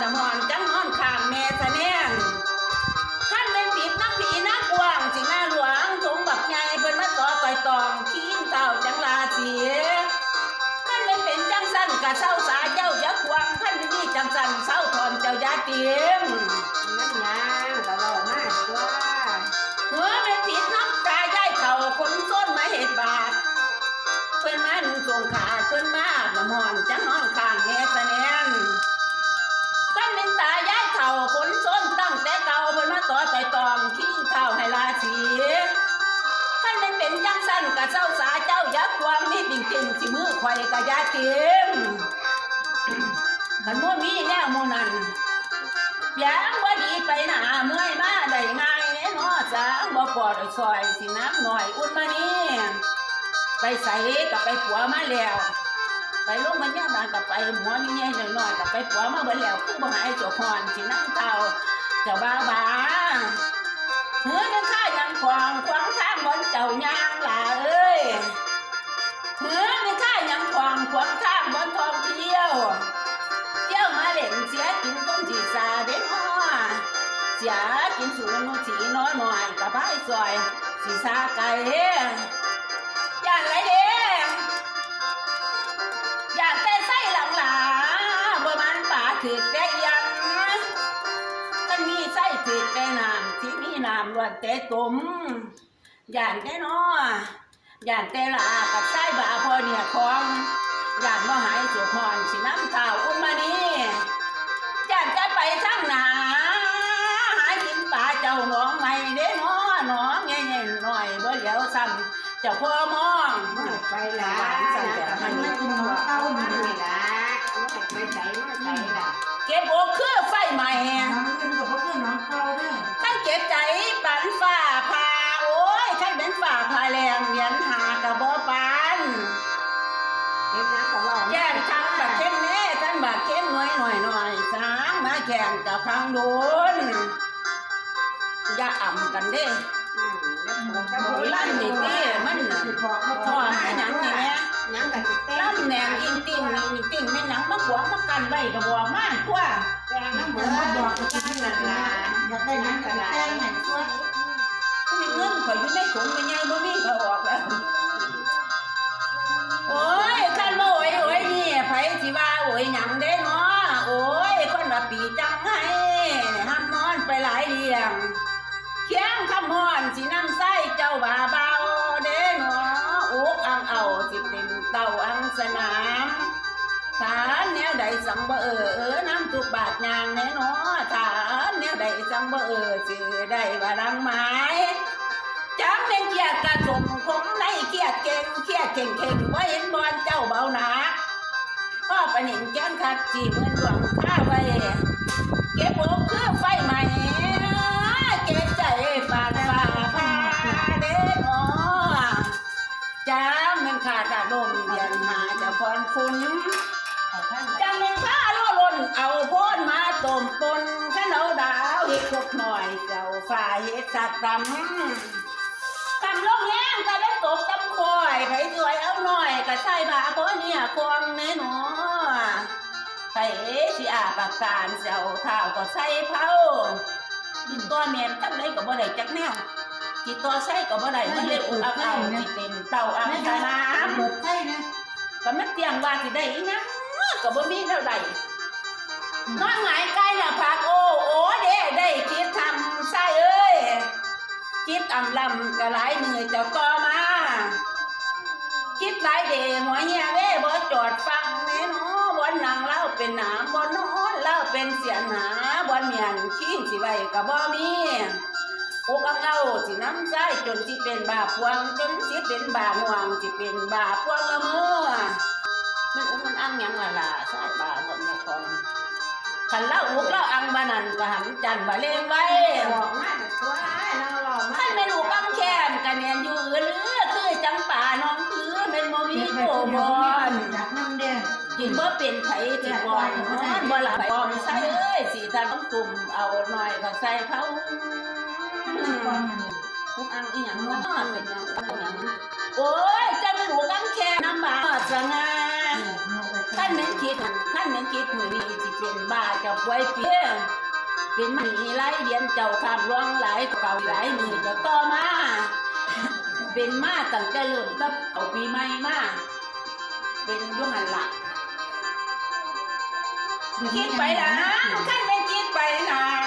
ສະໝອນຈັງນອນຂ້າງແມ່ສະແນງ. ຄັນແມ່ນຜິດນຳຜີນາກວ້າງ ຊິນາຫຼວງຖົງບັກໃຫຍ່ ເພິ່ນມາຕໍ່ຕ່ອຍຕອງ ຄີງເທົ້າຈັງລາສີ. ຄັນແມ່ນເປັນຈັ່ງຊັ້ນກະເຊົາສາເຈົ້າຢ່າຂວາງ ຄັນແມ່ນມີຈັ່ງຊັ້ນເຊົາຖອນເຈົ້າຢ່າຕີງ. ມັນຫຍັງກະເວົ້າມາຕົວະ. ເອີ ແມ່ນຜິດນຳຕາຍາຍເຖົ້າຄົນຊົນມາເຮັດບາບ ເພິ່ນມານຸ່ງສົງຂາດ ເພິ່ນມາອາບນ້ຳຮ້ອນ ຈັກນອນຂ້າງແມ່ສະແນງ. ຄັນແມ່ນຕາຍາຍເຖົ້າຄົນຊົນຕັ້ງແຕ່ເກົ່າ ເພິ່ນມາຕໍ່ຕ່ອຍຕອງຄີງເທົ້າໃຫ້ລາສີ. ຄັນແມ່ນເປັນຈັ່ງຊັ້ນກະເຊົາສາເຈົ້າຢ່າຂວາງ ມີຕິ່ງຕິ່ງຊິມືຂ້ອຍກະຢ່າຕິ່ງ. ຄັນບໍ່ມີແນວໝູ່ນັ້ນ ຢ່າງບໍ່ດີໄປໜ້າເມື່ອຍມາໄດ້ງ່າຍແນ່ນໍ ສາງບໍ່ພໍໄດ້ຊ່ອຍ ຊິນາງນ້ອຍອຸ່ນມະນີ. ໄປໃສກະໄປປົວມາແລ້ວ ໄປໂລງພະຍາບານກະໄປ ໝໍໃຫຍ່ໆນ້ອຍໆກະໄປປົວມາເບິດແລ້ວ ຄືບໍ່ຫາຍໂສກຮ້ອນ ຊິນາງເຖົ້າເຈົ້າບ່າວບາ. ເຮືອນຄາຫຍັງຂວາງ ຂວາງທາງບ່ອນເຈົ້າຍ່າງຫຼ້າເອີຍ. ເຮືອນຄາຫຍັງຂວາງ ຂວາງທາງບ່ອນທ່ອງທ່ຽວ ທ່ຽວມາຫຼິ້ນເສຍກິນຄົນຊິສາເດ້ນໍ. ເສຍກິນສູນສີໜໍນ້ອຍ ກະບາຍຊ່ອຍຊິສາໄກ. ຢ້ານໄຫຼເດ້ ຢ້ານແຕ່ໄຊຫຼັງຫຼາ ບໍ່ມັນປາຖືກແຕ່ອຽງ. ຄັນມີໄຊຖືກແຕ່ນ້ຳ ຊິມີນ້ຳລ້ວນແຕ່ຕົມ. ຢ້ານແຕ່ນໍ ຢ້ານແຕ່ຫຼ້າກັບຊາຍບາພໍ່ເນຍຂອງ. ຢ້ານບໍ່ຫາຍໂສກຮ້ອນ ຊິນຳທ້າວອຸມມະນີ. ຢ້ານຈະໄປທາງໜ້າ ຫາກິນປາເຈົ້າໜອງໃໝ່ເດ້ນໍ ໜອງໃຫຍ່ໆນ້ອຍໆ ບໍ່ຫຼຽວຊ້ຳ ເຈົ້າພໍ່ມອງ. ໄປຫຼ້າ ມັນມາກິນໜອງເກົ່ານີ້ລະ ໄປໃສມາໃສລະ. ເກັບອົກຄືໄຟໄໝ້ ໜອງອື່ນກະບໍ່ຄືໜອງເກົ່າເດີ. ຄັນເຈັບໃຈປານຟ້າຜ່າ ໂອ້ຍ ຄັນແມ່ນຟ້າຜ່າແລ້ງ ຫຽນຫາກະບໍ່ປານ. ເກັບຫຍັງກະເວົ້າ ແກ່ນຄັກບັກເຄັນແນ່ ຄັນບັກເຄັນໜ້ອຍໆ ສາງມາແກ່ນກະພັງໂດນ. ຢ່າອຳກັນເດ້. ອືມ ໂອ້ຍ ລຳນີ້ຕິ ມັນ ພໍ່ ມີຫຍັງນີ້ແມະ ຫຍັງກະຊິແຕ່ງ ລຳແໜ້ນອີ່ຕິ່ງ ອີ່ຕິ່ງ ແມ່ນຫຍັງມາຂວາງມາກັ້ນໄວ້ກະບອກມາຕົວະ. ແຕ່ງນຳເບີດ ຢາກໄດ້ຫຍັງກະແຕ່ງໃຫ້ຕົວະ. ມີເງິນຂ້ອຍຢູ່ໃນຖົງແມ່ໃຫຍ່ ບໍ່ມີກະອອກແລ້ວ. ໂອ້ຍ ຄັນບໍ່ໂອຍໂອຍນີ້ ໃຜຊິວ່າໂອຍຫຍັງເດ້ນໍ. ໂອ້ຍ ຄົນລະປີຈັງໄຫ້ ຮັບນອນໄປຫຼາຍລ້ຽງ ຄຽງຄຳຮ້ອນຊິນຳໃຊ້ເຈົ້າວ່າບ່າວເດ້ນໍ. ອົກອັ່ງເອົາຊິເຕັມເຕົ້າອັ່ງສະໜາມ ຖານແນວໃດຈັ່ງບໍ່ເອີ ເອີນຳທຸກບາດຍ່າງແນ່ນໍ. ຖານແນວໃດຈັ່ງບໍ່ເອີ ຊິໄດ້ວ່າດັງໝາຍ. ຈັກແມ່ນຄຽດກະສົມຄົງໃນ ຄຽດເກັ່ງ ຄຽດເຄັ່ງໆ ບໍ່ເຫັນບ່ອນເຈົ້າເບົາໜັກ. ພໍປານເຫັນແກ່ນຄັກ ຊິເໝືອນດວງຄາໄວ້ ເກັບອົກຄືໄຟໄໝ້ ເກັບໃຈປານຟ້າຜ່າເດ້ນໍ. ຈັກແມ່ນຂ້າຈະລົມວຽນຫາເຈົ້າພອນຝຸ່ນ ຈັກແມ່ນພາໂລລົນເອົາໂພນມາຕົ້ມປົນ ຄັນເອົາດາວເຮັດກົກໜ້ອຍ ເຈົ້າຟ້າເຮັດສາດຕຳ. ກຳລົງແຮງຕາເວັນຕົກຕຳຄ້ອຍ ໃຜຊ່ວຍເອົາໜ້ອຍ ກະໃສ່ບາບໍ່ເນຍຄອງແນ່ນໍ. ໃຜຊິອ້າປາກຕານ ຊິເອົາທ້າວກໍໃສ່ເພົາ. ກິນຕໍ່ແມ່ນຈັ່ງໃດກໍບໍ່ໄດ້ຈັກແນວ ຊິຕໍ່ໃສ່ກໍບໍ່ໄດ້ ມັນເລີຍອຸກອັກເອົາ ຊິເຕັມເຕົ້າອັງສະໜາມ. ກະມັນຕຽງວ່າຊິໄດ້ອີ່ຫຍັງ ກະບໍ່ມີແນວໃດ. ນອນຫງາຍກາຍໜ້າຜາກ ໂອ້ ໂອເດ ໄດ້ຄິດທຳຊາຍເອີຍ. ຄິດອຳລຳກະຫຼາຍມື້ເຈົ້າຕໍ່ມາ ຄິດຫຼາຍເດ ຫົວເຮຍເວ ບໍ່ຈອດຟັງແນ່ນໍ. ບ່ອນນັ່ງລາວເປັນໜາມ ບ່ອນນອນລາວເປັນສຽນໜາ ບ່ອນມ້ຽນຄີງຊິໄວ້ກະບໍ່ມີ. ອົກອັ່ງເອົາຊິນຳຊາຍ ຈົນຊິເປັນບ້າພວງ ຈົນຊິເປັນບ້າງ່ວງ ຊິເປັນບ້າພວງລະເມີ. ມັນອຸກມັນອັ່ງຫຍັງລະລະ ຊາຍບ້ານບໍ່ມີຂອງ. ຄັນລາວອຸກລາວອັ່ງບານັ້ນ ກະຫັນຈັນບາເລງໄວ້. ບອກມາແຕ່ຕົວະ ລາວເວົ້າມາ. ຄັນແມ່ນອຸກອັ່ງແຄ້ນ ກະແໜ້ນຢູ່ເອືອເລືອ ຄືຈັ່ງປາໜອງຄື ແມ່ນບໍ່ມີໂກບອນ. ກິນບໍ່ເປັນໃຜຊິກ່ອນ ນອນບໍ່ຫຼັບ ປອມໃສ່ເອີຍ ຊິທັນຕຸ້ມເອົາໜ້ອຍເຂົ້າໃສ່ເຜົາ. ອຸກອັ່ງອີ່ຫຍັງເນາະ ເປັນຫຍັງ ເປັນຫຍັງ? ໂອ້ຍ ເຈົ້າແມ່ນອຸກອັ່ງແຄ່ນຳບາດສະຫງ່າ. ຄັນແມ່ນຄິດ ຄັນແມ່ນຄິດມື້ນີ້ຊິເປັນບ້າ ເຈົ້າປ່ວຍເປັນ ເປັນມານີ້ຫຼາຍເດືອນ ເຈົ້າຄາບຫຼວງຫຼາຍ ເກົ່າຫຼາຍມື້ເຈົ້າຕໍ່ມາ ເປັນມາຕັ້ງແຕ່ເລີ່ມແຕ່ເຂົ້າປີໃໝ່ມາ ເປັນຢູ່ຫັ້ນລະ ຄິດໄປລະ ຄັນແມ່ນຄິດໄປນະ